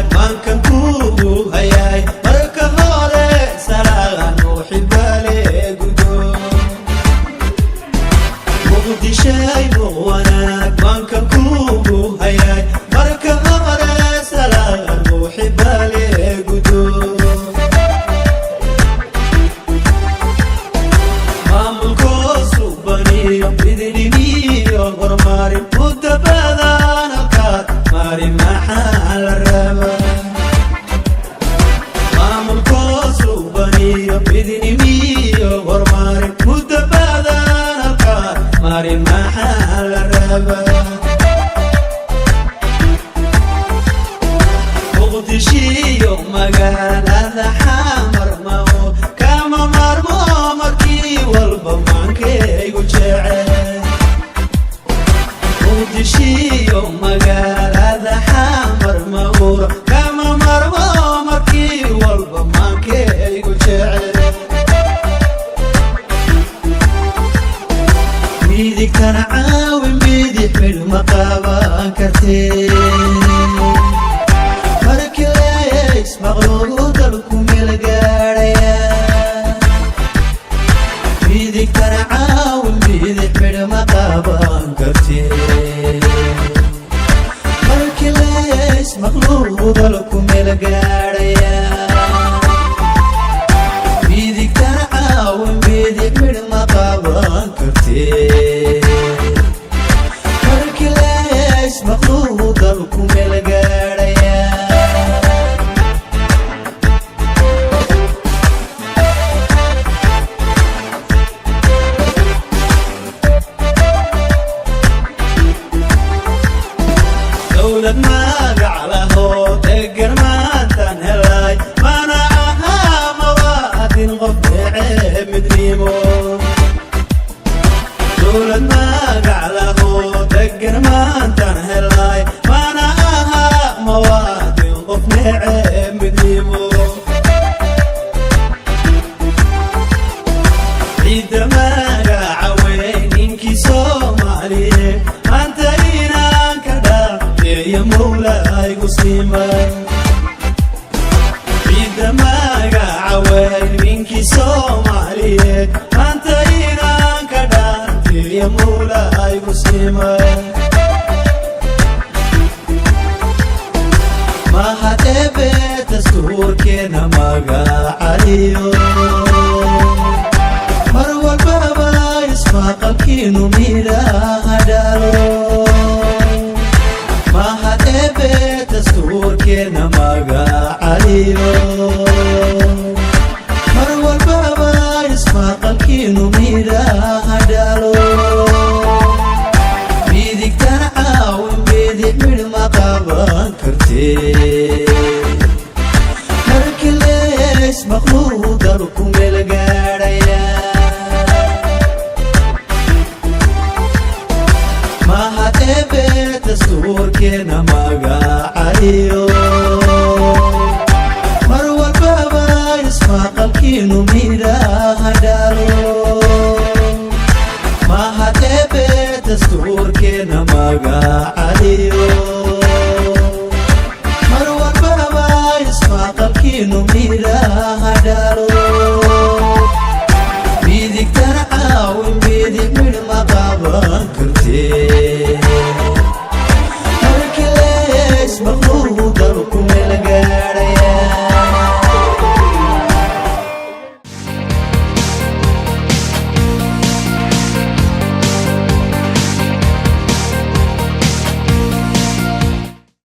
Wanaag maankan kuugu hayaay, marka hore salaan muxibaale gudo. Muqdishay, wanaag maankan kuugu hayaay, marka hore salaan muxibaale gudo. Maamulkoosu baniyo midnimiyo horumarin muddo badan halkaad mari, maxaa la rabaa? Maamulkoosu baniyo midnimiyo horumarin muddo badan halkaad mari, maxaa la rabaa? Muqdishiyo magaalada Xamar mao kama maarmo, markii walba maankaygu jecel. Muqdishiyo magaalada Xamar mauur kama maarmo, markii walba maankaygu jecel. Midigtana caawi, midix midh ma qaban kartee. Markii leysmaqlugu dalku meel gaadhaya. Midigtana caawi, midix midh ma qaban kartee. Markii leysmaqlugu dalku meel gaadhaya. Midigtana caawi, midix midh ma qaban kartee. Markii leysmaqlugu dalku meel gaadhaya. Dowlad magac lahoo degan maantaan helay, mana ahaa mawaadin qof dhece midnimo. Dowlad magac lahoo degan maantaan helay, mana ahaa mawaadin qof nece midnimo. Ciidda magaca weyn ninkii Soomaaliye maanta inaan ka dhaafeeyo Mawlaygu simay. Ciidda magaca weyn ninkii Soomaaliyeed maanta inaan ka dhaafeeyo Mawlaygu simay. Mahad Eebe dastuurkeena magacaliyo, mar walbaba ismaqalkiinu midhaha dhalo. Mahad Eebe dastuurkeena magacaliyo, mar walbaba ismaqalkiinu midhaha dhalo. Midigtana caawin, bidix midh ma qaban kartee. Markii leysmaqluu dalku meel gaadhaya. Mahad Eebe dastuurkeena magacaliyo, mar walbaba ismaqalkiinu midhaha dhalo. Mahad Eebe dastuurkeena magacaliyo, mar walbaba ismaqalkiinu midhaha dhalo. Midigtana caawin, bidix midh ma qaban kartee.